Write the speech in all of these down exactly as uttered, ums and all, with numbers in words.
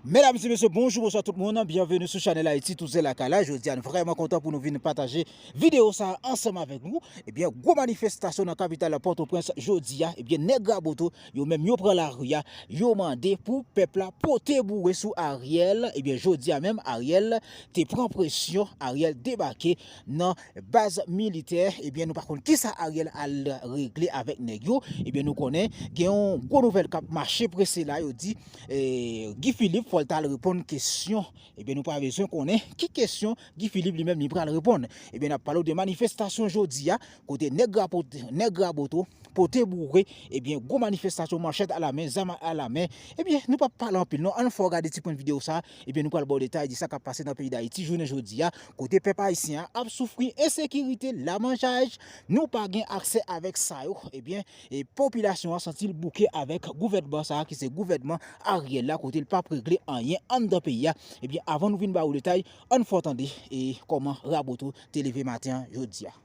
Medam e mesye, bonjou, bonswa tout moun. Byenveni sou chanèl Ayiti Touze Lakay la. Jodi a, nou vrèman kontan pou nou vin pataje videyo sa a ansanm avèk nou. Ebyen, gwo manifestasyon nan kapital Pòtoprens jodi a. Ebyen, nèg Raboto, yo menm, yo pran lari a. Yo mande pou pèp la pote boure sou Ariel. Ebyen, jodi a menm, Ariel te pran presyon. Ariel debake nan baz militè. Ebyen, nou pa konn kisa Ariel al regle avèk nèg yo. Ebyen, nou konnen gen yon gwo nouvèl k ap mache prese la. Yo di, eh, Guy Philippe fò l t al reponn kesyon. Ebyen, nou pa bezwen konnen ki kesyon Guy Philippe li menm li pral reponn. Ebyen, n ap pale w de manifestasyon jodi a, kote nèg Rapo-, nèg Raboto pote boure, ebyen, gwo manifestasyon, manchèt alamen, zam alamen. Ebyen, nou p ap pale anpil non, ann fè w gade ti pwen videyo sa a. Ebyen, nou pral ba w detay de sa k ap pase nan peyi Dayiti jounen jodi a, kote pèp ayisyen an ap soufri ensekirite, lamanjay, nou pa gen aksè avèk sa yo. Ebyen, e popilasyon an santi l bouke avèk gouvènman sa a, ki se gouvènman Ariel la, kote l p ap regle anyen anndan peyi a. Ebyen, avan nou vin ba w detay, ann fè w tande e kòman Raboto te leve maten an jodi a.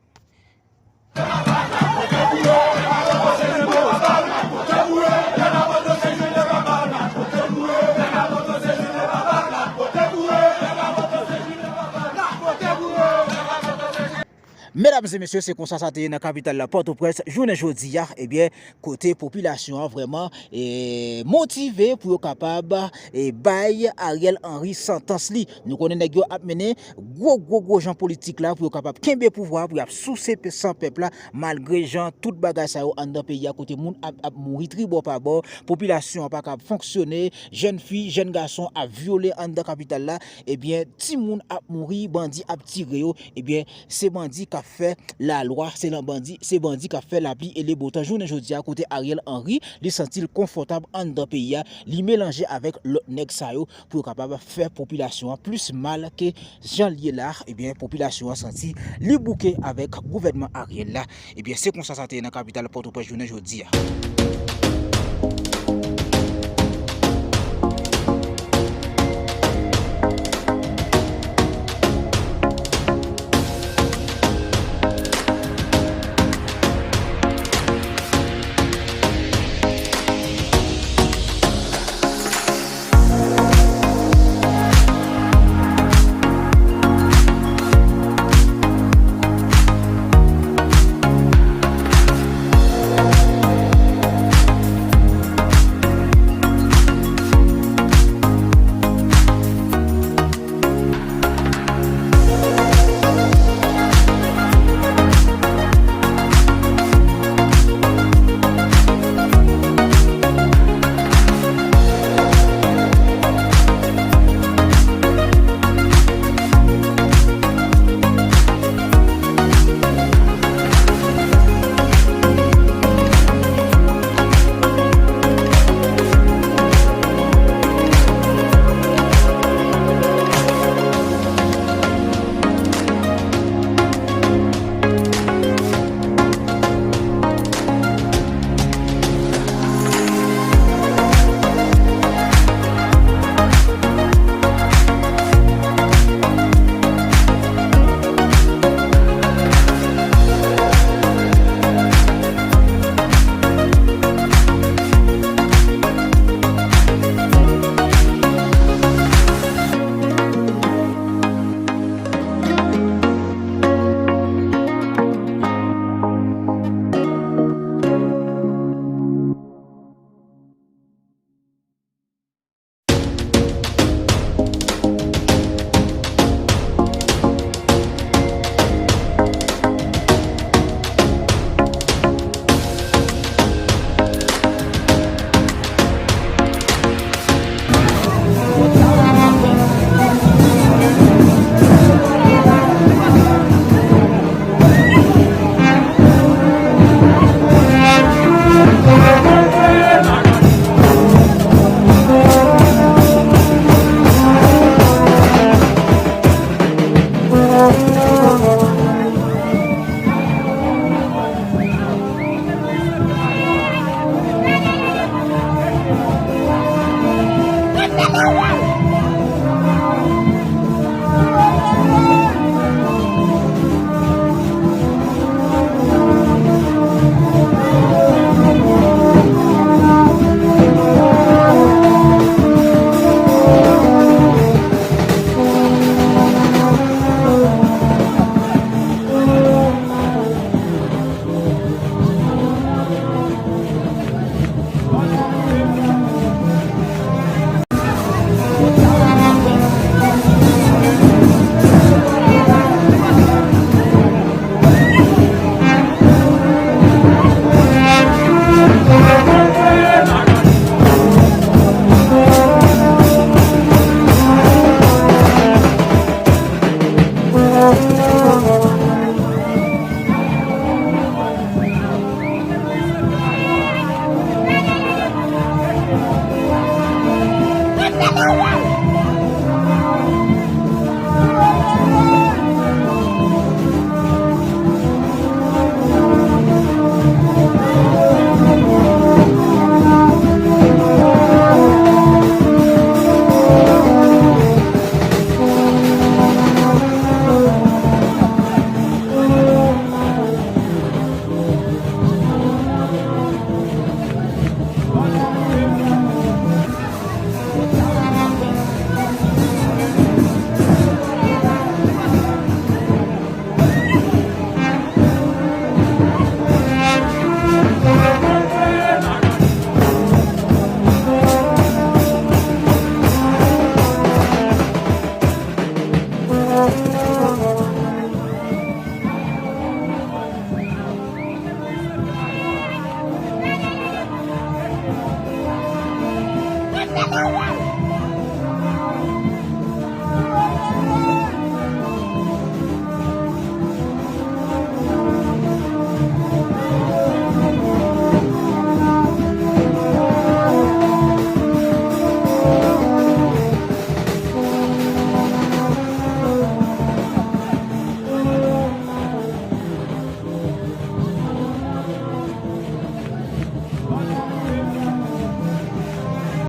Medam e mesye, se konsa sa te ye nan kapital la, Pòtoprens, jounen jodi a, ebyen, kote popilasyon an vrèman, e, motive pou yo kapab, e, bay Ariel Henry santans li. Nou konnen nèg yo ap mennen gwo, gwo, gwo jan politik la pou yo kapab kenbe pouvwa, pou y ap souse pe-, san pèp la, malgre jan tout bagay sa yo anndan peyi a, kote moun ap, ap mouri tribò pa bò, popilasyon an pa ka fonksyone, jèn fi, jèn gason ap vyole anndan kapital la, ebyen, timoun ap mouri, bandi ap tire yo, ebyen, se bandi k ap fè lalwa, se lan bandi, se bandi k ap fè lapli e lebontan. Jounen jodi a, kote Ariel Henry, li santi l konfòtab anndan peyi a, li melanje avèk lòt nèg sa yo pou yo kapab fè popilasyon an plis mal ke jan l ye la. Ebyen, popilasyon an santi li bouke avèk gouvènman Ariel la. Ebyen, se konsa sa te ye nan kapital Pòtoprens jounen jodi a.